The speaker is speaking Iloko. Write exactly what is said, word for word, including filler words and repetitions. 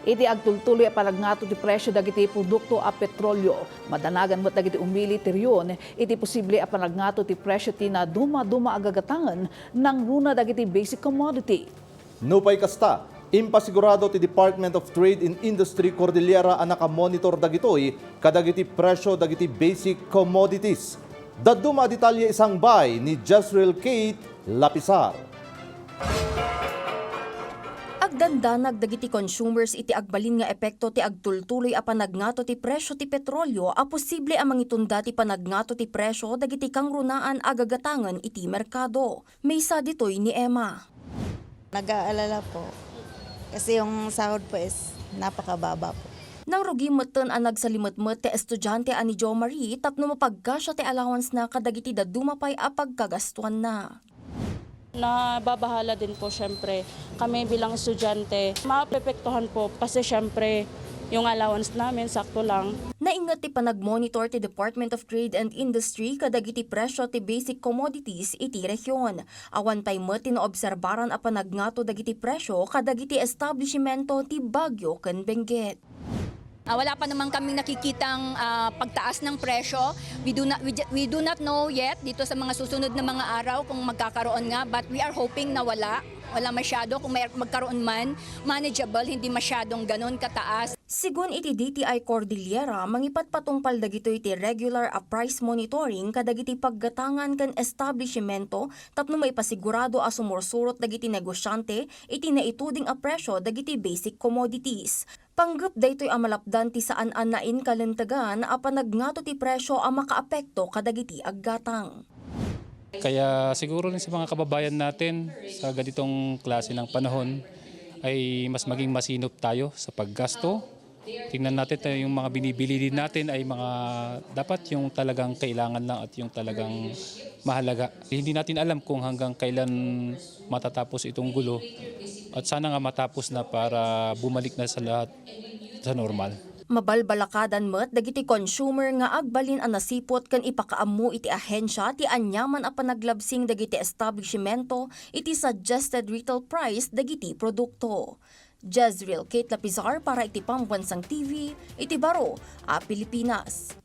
Iti agtultuloy a panagngato ti presyo dagiti produkto a petrolio, madanagan met dagiti umili ti rehion iti posible a panagngato ti presyo ti nadumaduma a gagatangen nangruna dagiti basic commodity. Nupay kasta, impasigurado ti Department of Trade and Industry Cordillera a nakamonitor dagitoy kadagiti presyo dagiti basic commodities. Dadduma a detalye isangbay ni Jezreel Kate Lapisar. Agdandanag dagiti consumers iti agbalin nga epekto ti agtultuloy a panagngato ti presyo ti petrolio a posible a mangitunda ti panagngato ti presyo dagiti kangrunaan a gagatangen iti merkado. Maysa ditoy ni Emma. Nag-aalala po. Kasi yung sahod po is napakababa po. Nangrugi metten a nagsalimetmet ti estudiante a ni Jo Marie tapno mapagkasia ti allowance na kadagiti dadduma pay a pagkagastuanna. Nababahala din po, syempre, kami bilang estudyante. Maapektuhan po kasi, syempre, yung allowance namin, sakto lang. Nainget ti panagmonitor ti Department of Trade and Industry kadagiti presyo ti basic commodities iti rehion. Awan pay met ti naobserbaran a panagngato dagiti presyo kadagiti establishmento ti Baguio ken Benguet. Ah, wala pa naman kaming nakikitang, ah, pagtaas ng presyo. We do not, we, ju- we do not know yet dito sa mga susunod na mga araw kung magkakaroon nga, but we are hoping na wala. Wala masyado. Kung may magkaroon man, manageable, hindi masyadong ganon kataas. Sigun iti D T I Cordillera, mangipatpatungpal dagitoy ti regular a price monitoring kadagiti paggatangan ken establishmento tapno maipasigurado a sumursurot dagiti negosyante iti naituding a presyo dagiti basic commodities. Panggep daytoy a malapdan ti saan a nainkalintegan a panagngato ti presyo a makaapekto kadagiti aggatang. Kaya siguro rin sa mga kababayan natin sa ganitong klase ng panahon ay mas maging masinop tayo sa paggasto. Tingnan natin tayo, yung mga binibili din natin ay mga dapat yung talagang kailangan lang at yung talagang mahalaga. Hindi natin alam kung hanggang kailan matatapos itong gulo at sana nga matapos na para bumalik na sa lahat sa normal. Mabalbalakadan met dagiti consumer nga agbalin a nasiput ken ipakaammo iti ahensya ti aniaman a panaglabsing dagiti establishmento iti suggested retail price dagiti produkto. Jezreel Kate Lapizar para iti Pambansang T V, iti Baro a Pilipinas.